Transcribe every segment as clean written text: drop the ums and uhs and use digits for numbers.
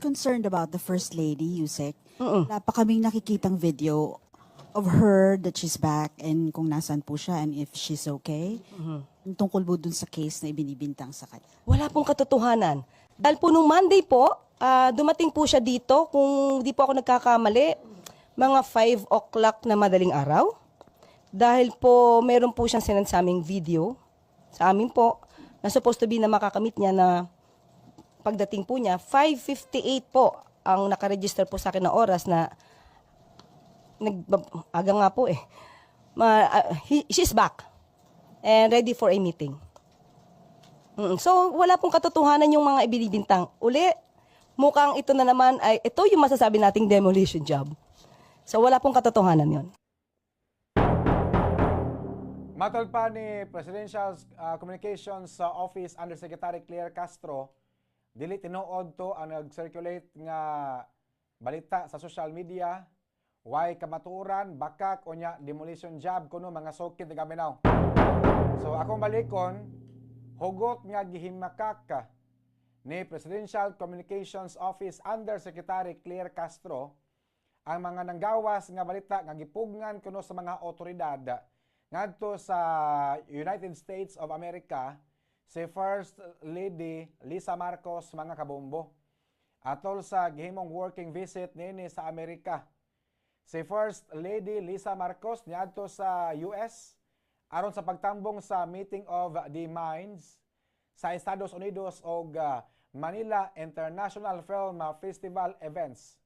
Concerned about the First Lady, Usec. Wala pa kaming nakikitang video of her that she's back and kung nasaan po siya and if she's okay. Yung tungkol po dun sa case na ibinibintang sa kanya. Wala pong katotohanan. Dahil po nung Monday po, dumating po siya dito, kung di po ako nagkakamali, mga 5 o'clock na madaling araw. Dahil po meron po siyang sinend sa aming video, sa amin po, na supposed to be na makakamit niya na pagdating po niya, 5:58 po ang nakaregister po sa akin na oras na nag aga nga po eh. She's back and ready for a meeting. So, wala pong katotohanan yung mga ibinibintang. Uli, mukhang ito na naman ay, ito yung masasabi nating demolition job. So, wala pong katotohanan yon. Matod pa ni Presidential Communications Office Undersecretary Claire Castro, dili tinuod to ang nag-circulate nga balita sa social media, way kamatuoran, bakak unya demolition job kuno, mga suking tigaminaw. So akong balikon, hugot nga gihimakak ni Presidential Communications Office Undersecretary Claire Castro ang mga nanggawas nga balita nga gipugngan kuno sa mga otoridad ngadto sa United States of America si First Lady Lisa Marcos, mga kabombo. Atol sa gihimong working visit niini sa Amerika. Si First Lady Lisa Marcos niadto sa US aron sa pagtambong sa Meeting of the Minds sa Estados Unidos og Manila International Film Festival events.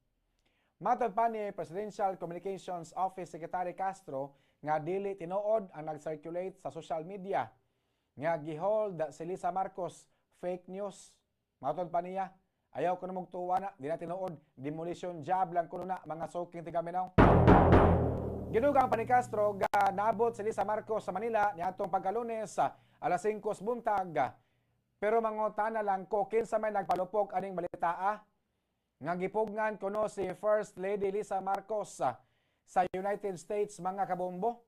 Matod pa ni Presidential Communications Office Secretary Castro nga dili tinuod ang nag-circulate sa social media nga gihold si Lisa Marcos, fake news. Matod pa niya, ayaw ko na magtuwa na, di na tinuod, demolition job lang kuno na, mga suking tigaminaw. Gidugang pa ni Castro ga naabot si Lisa Marcos sa Manila niadtong pagkalunes sa alas 5 buntag. Pero mangutana lang ko, kinsa may nagpalupok aning balitaa nga gipugngan kuno si First Lady Lisa Marcos sa United States, mga kabombo?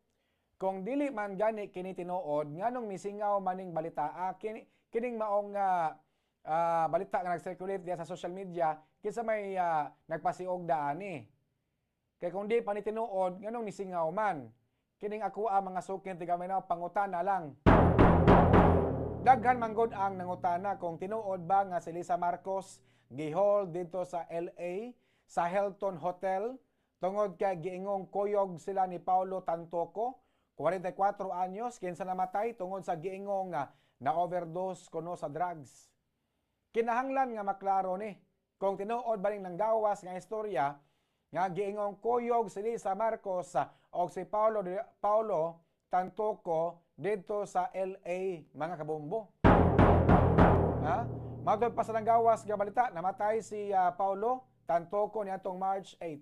Kung dili man gani kini tinuod, nganong misingaw maning balitaa kini, kining maong balita nga nag-circulate diya sa social media? Kinsa may nagpasiog daani? Kay kung di pa ni tinuod, nganong nisingaw man? Kining ako ang mga suking tigaminaw, pangutana lang. Daghan manggod ang nangutana kung tinuod ba nga si Lisa Marcos gihold dito sa LA sa Hilton Hotel tungod kay giingong kuyog sila ni Paulo Tantoco, 44 anyos, kinsa namatay tungod sa giingong na overdose kuno sa drugs. Kinahanglan nga maklaro ni kung tinuod ba ning nanggawas nga istorya nga giingong kuyog si Lisa Marcos og si Paulo Paulo Tantoco dito sa LA, mga kabombo. Ha? Matod pa sa nanggawas nga balita, namatay si Paulo Tantoco niadtong March 8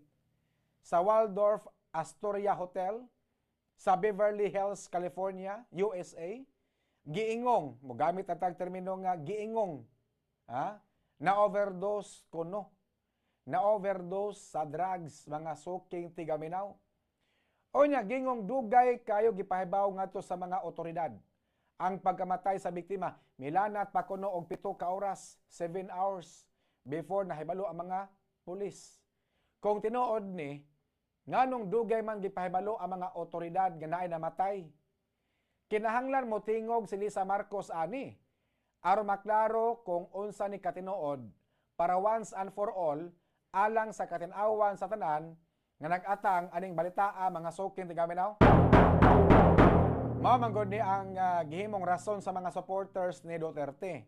sa Waldorf Astoria Hotel sa Beverly Hills, California, USA. Giingong, mogamit ang tag termino nga giingong, ha? Na overdose kuno. Na overdose sa drugs, mga suking tigaminaw. Unya gingong dugay kayo gipahibaw ngadto sa mga otoridad ang pagkamatay sa biktima. Milanat pa kuno og 7 ka oras, 7 hours before nahibalo ang mga pulis. Kung tinuod ni, nganong dugay man gipahibalo ang mga otoridad nga naay namatay? Kinahanglan mo tingog si Lisa Marcos ani aron maklaro kung unsa ni katinuod para once and for all alang sa katin-awan sa tanan nga nag-atang aning balitaa, mga suking tigaminaw. Mao man gud ni ang gihimong rason sa mga supporters ni Duterte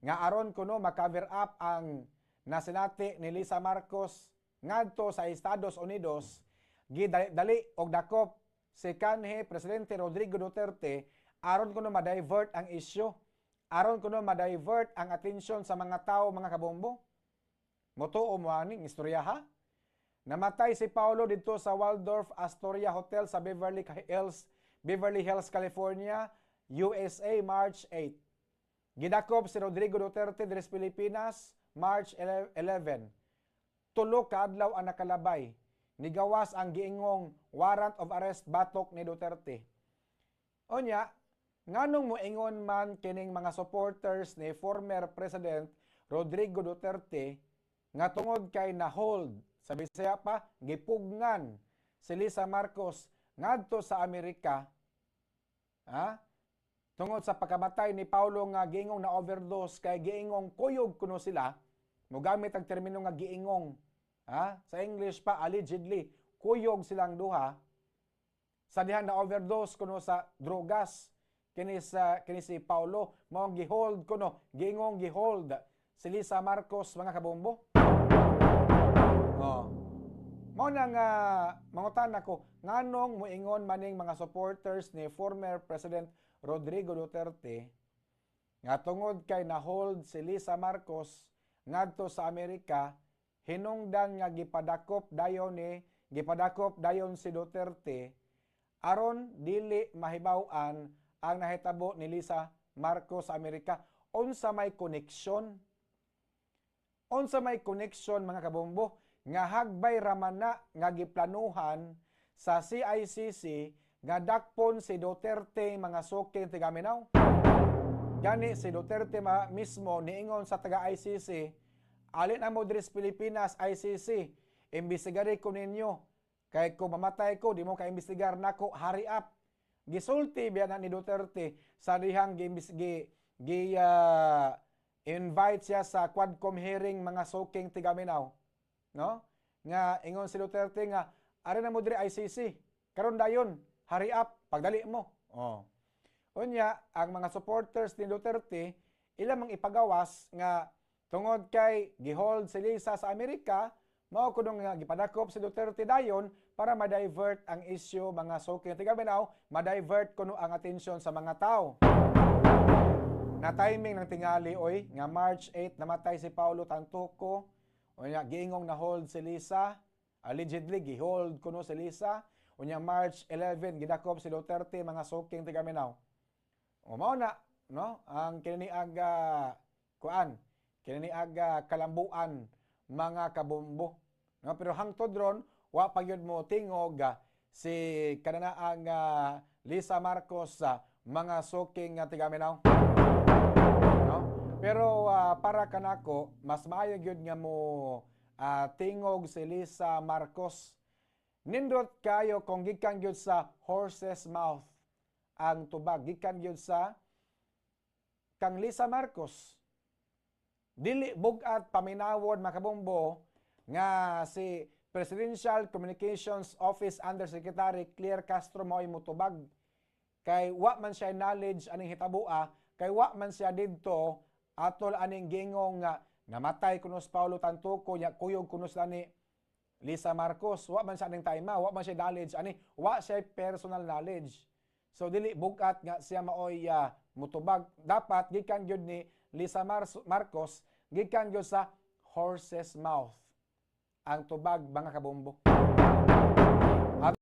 nga aron kuno ma-cover up ang nasinati ni Lisa Marcos ngadto sa Estados Unidos, gidali og dakop si kanhi Presidente Rodrigo Duterte aron kuno ma-divert ang isyu, aron kuno ma-divert ang atensyon sa mga tao, mga kabombo. Motuo mo aning istorya, ha? Namatay si Paulo dito sa Waldorf Astoria Hotel sa Beverly Hills, California, USA, March 8. Gidakop si Rodrigo Duterte diri sa Pilipinas, March 11. 3 ka adlaw ang nakalabay. Nigawas ang giingong warrant of arrest batok ni Duterte. Unya, nganong moingon man kining mga supporters ni former President Rodrigo Duterte Nga tungod kay na-hold, sa Bisaya pa, gipugngan si Lisa Marcos ngadto sa Amerika, ha? Tungod sa pagkamatay ni Paulo nga giingong na overdose kay giingong kuyog kuno sila, mogamit ang termino nga giingong, ha? Sa English pa, allegedly, kuyog silang duha sa dihan na overdose kuno sa drogas kini si Paulo, mao gihold kuno, giingong gihold si Lisa Marcos, mga kabombo. Oh. Mao na nga mangutana ko nganong moingon maning mga supporters ni former President Rodrigo Duterte nga tungod kay na-hold si Lisa Marcos ngadto sa Amerika, hinungdan nga gipadakop dayon si Duterte aron dili mahibaw-an ang nahitabo ni Lisa Marcos sa Amerika. Unsa may koneksyon? Unsa may connection, mga kabombo, nga hagbay raman na nga giplanuhan sa CICC nga dakpon si Duterte, mga suking tigaminaw? Gani si Duterte mismo niingon sa taga ICC, "Alin na mo diri sa Pilipinas, ICC, imbestigari ko ninyo. Kay kung mamatay ko, di mo ka-imbestigar nako, hurry up." Gisulti biya na ni Duterte sa dihang gi, gi, gi invite siya sa Quadcom hearing, mga suking tigaminaw. No? Nga ingon si Duterte nga, "Ari na mo diri, ICC. Karon dayon, hurry up, pagdali mo." Oh. Unya, ang mga supporters ni Duterte, ilang mang ipagawas nga tungod kay gihold si Lisa sa Amerika, mao kuno nga gipadakop si Duterte dayon para ma-divert ang issue, mga suki tigaminaw, ma-divert kuno ang atensyon sa mga tao. Na timing ng tingali oy nga March 8 namatay si Paulo Tantuco. Unya giingong na hold si Lisa, allegedly gihold kuno si Lisa. Unya March 11 gidakop si Duterte, mga suking tigaminaw. O mao na, no? Ang kini aga kuan, kini aga kalambuan, mga kabombo. No, pero hangtod ron wa pa gyud mo tingog si kananaang Lisa Marcos sa mga suking tigaminaw. No? Pero para kanako, mas maayo gyud nga mo tingog si Lisa Marcos. Nindot kayo kung gikan gyud sa horse's mouth ang tubag, gikan gyud sa kang Lisa Marcos. Dili bug-at paminawon, makabombo, nga si Presidential Communications Office Undersecretary Claire Castro mao'y mutubag kay wa man siya knowledge aning hitaboa, kay wa man siya didto atol aning gingong nga namatay kuno si Paulo Tantuco nya kuyog kuno sila ni Lisa Marcos. Wa man siya aning time, wa man siya knowledge ani, wa siya personal knowledge. So dili bug-at nga siya maoy mutubag. Dapat gikan gyud ni Lisa Marcos, gikan gyud sa horse's mouth ang tubag, mga kabombo. At